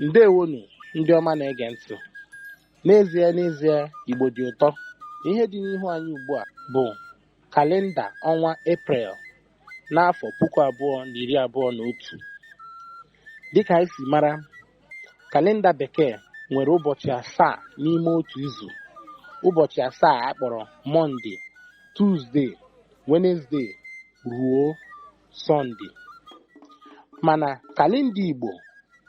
Ndewonu ndị ọma na-ege ntị. N'ezie n'ezie, Igbo dị ụtọ. Ihe dị n'ihu anyị ugbu a bụ kalenda ọnwa Eprel n'afọ 2021. Dịka anyị si mara, kalenda Bekee nwere ụbọchị 7 n'ime otu izu. Ụbọchị 7 a kpọrọ Mọnde, Tuzdee, Wenezde ruo Sọnde. Mana kalenda Igbo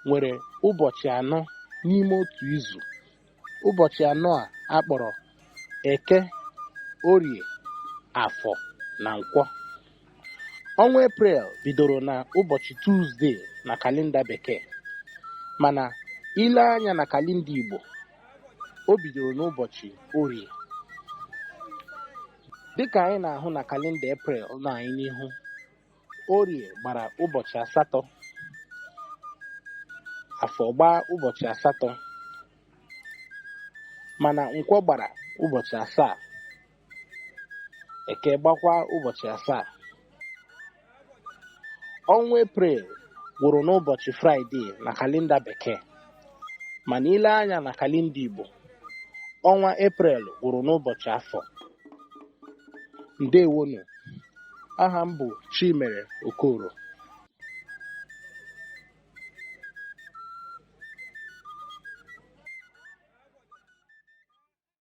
nwere ụbọchị 4 n'ime otu izu. Ụbọchị 4 a akpọrọ Eke, Orie, Afọ na Nkwọ. Ọnwa Eprel bidoro na ụbọchị Tuzdee na kalenda Bekee, mana i lee anya na kalenda Igbo, o bidoro n'ụbọchị Orie. Dịka anyị na-ahụ na kalenda Eprel nọ anyị n'ihu, Orie gbara ụbọchị 8, Afọ gbaa ụbọchị 8, mana Nkwọ gbara ụbọchị 7, Eke gbakwa ụbọchị 7. Ọnwa Eprel gwụrụ n'ụbọchị Fraịde na kalenda Bekee, mana i lee anya na kalenda Igbo, ọnwa Eprel gwụrụ n'ụbọchị Afọ. Ndewonu. Aha m bụ Chimere Okoro.